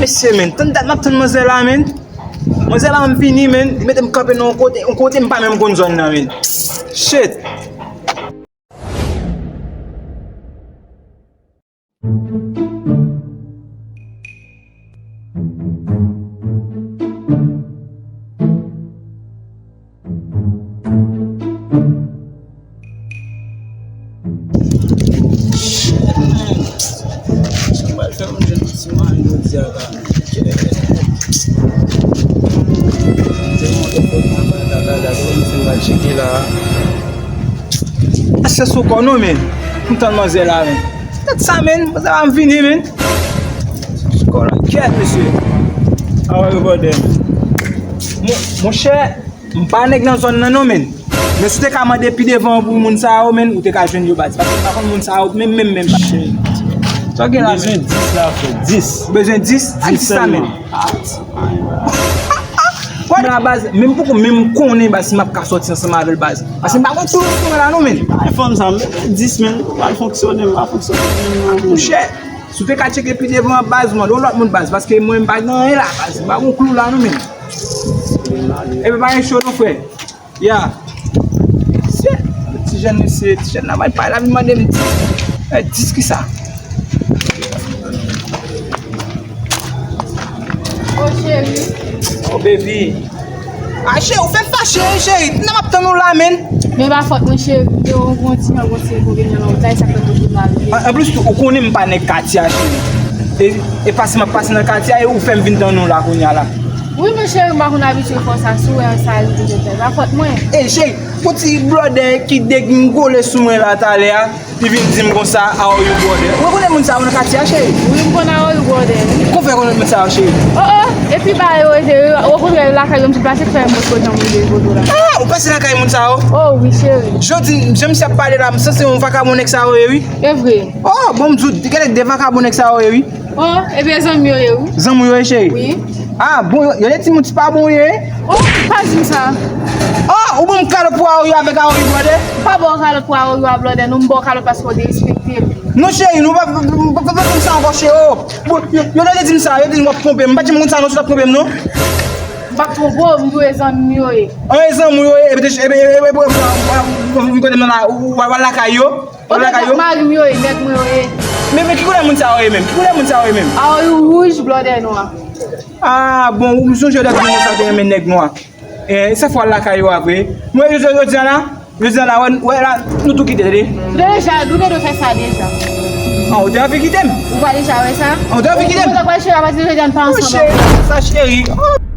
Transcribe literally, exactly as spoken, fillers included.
Mesye, men, tann dat m ap tann manzè la, men. Manzè la, m vini, men. Li mete m kanpe nan yon kote, yon kote m pa menm konn zòn nan, men. Shit. Shit, man. Sa m pral fè pou m jwenn ti mari jodi a la? Shit. Te monte fòt nan bagay la, la, la, la, se m pral tcheke la. Ase sou kò nou, men. M tann manzè la, men. Tèt sa, men. Manzè la, m vini, men. Sou kò la. Kèt, mesye. How are you, brother? Mon, monchè, m pa nèg nan zòn nan non, men. Men si w te ka mande pi devan pou moun sa yo, men, ou te ka jwenn yo, baz. Paske m pa konn moun sa yo, menm, menm, menm, baz. Sa w gen la, men? Bezwen dis la, frè. Dis. Ou bezwen dis? A, dis sa, men. Dis sèlman. Wè la, baz, menm poko menm konnen, baz, si m ap ka sòti ansanm avè l, baz. Paske m pa konn tout moun la non, men. Ay, fanm sa, men, dis, men, ou pral fonksyone, m pa fonksyone, men, non, men. Monchè, si w te ka tcheke pi devan, baz, mande yon lòt moun, baz, paske mwen, m pa gen anyen la, baz, m pa gon klou la non, men. Epi pa gen cho non, frè. Ya. Se ti jèn mesye, ti jèn nan bay pale la vin mande m dis. Eh, dis ki sa? Oh, cheri. Oh, baby. Ah, cheri, ou fè m fache, cheri. Nan m ap tann ou la, men. Men pa fòt mwen, cheri. M te wè w gon ti jan, gon ti jan, gon ti jan nan wout la, e sa k fè m toujou mal. An, anplis, ou konnen m pa nèg katye a, cheri. E, e pase m ap pase nan katye a, e ou fè m vin tann ou la, kounye a la. Wi, men cheri, m pa konn abitye fè w sa, si w wè sa rive tèt la, pa fòt mwen. Ey, cheri, gon ti blòdè ki degringole sou mwen la talè a, li vin di m konsa, "How are you, brother?" Ou rekonèt moun sa yo nan katye a, cheri? Wi, m konn how are you, brother, wi. Kòman w fè rekonèt moun sa yo, cheri? Oh, oh, epi ba yo rete, wi, okontrè, yo lakay yo, m sot pase k fè m mòso jan m rive kote w la. Ah, ou pase lakay moun sa yo? Oh, wi, cheri. Jodi, jan misye ap pale la, m sanse yon vakabon nèg sa yo ye, wi. E vre. Oh, bon, m di w, gen de vakabon nèg sa yo ye, wi. Oh, ebyen zanmi yo ye, wi. Zanmi yo ye, cheri? Wi. Ah, bon, yo, yo de timoun ti pa bon yo ye? Oh, pa di m sa. Oh, ou ban m kalòt pou Aoyo avèk Aoyo blòdè? M pa ba w kalòt pou Aoyo a blòdè, non, m ba w kalòt paske w derespekte m. Non, cheri, nou pa, pa, pa, pa, pa di m sa ankò, cheri, oh. Bon, yo, yo de di m sa, yo di m w ap twonpe m. M pa t janm konn sa, non, si w t ap twonpe m, non. M p ap twonpe w, m di w e zanmi m yo ye. Oh, e zanmi w yo ye, epi, epi, epi, epi, epi, epi, epi, kote m nan la, w, w, w al lakay yo? Ou lakay yo? Mari m yo ye, nèg mwen yo ye. Men, men ki koulè moun sa yo ye menm? Ki koulè moun sa yo ye menm? Aoyo wouj, blòdè nwa. Ah, bon, ou sonje lè moun sa te renmen nèg nwa. Eh, sa fè w al lakay yo a vre. Mwen, jodi, jodi a la, jodi a la, wè, wè la, nou tou kite, tande. Deja, nou te dwe fè sa deja. Ah, ou te anvi kite m? Ou pa deja wè sa? Ah, ou te anvi kite m? Ou kontan pral cheri, apati de jodi a n pa ansanm ankò. Oh, cheri, sa cheri. Oh.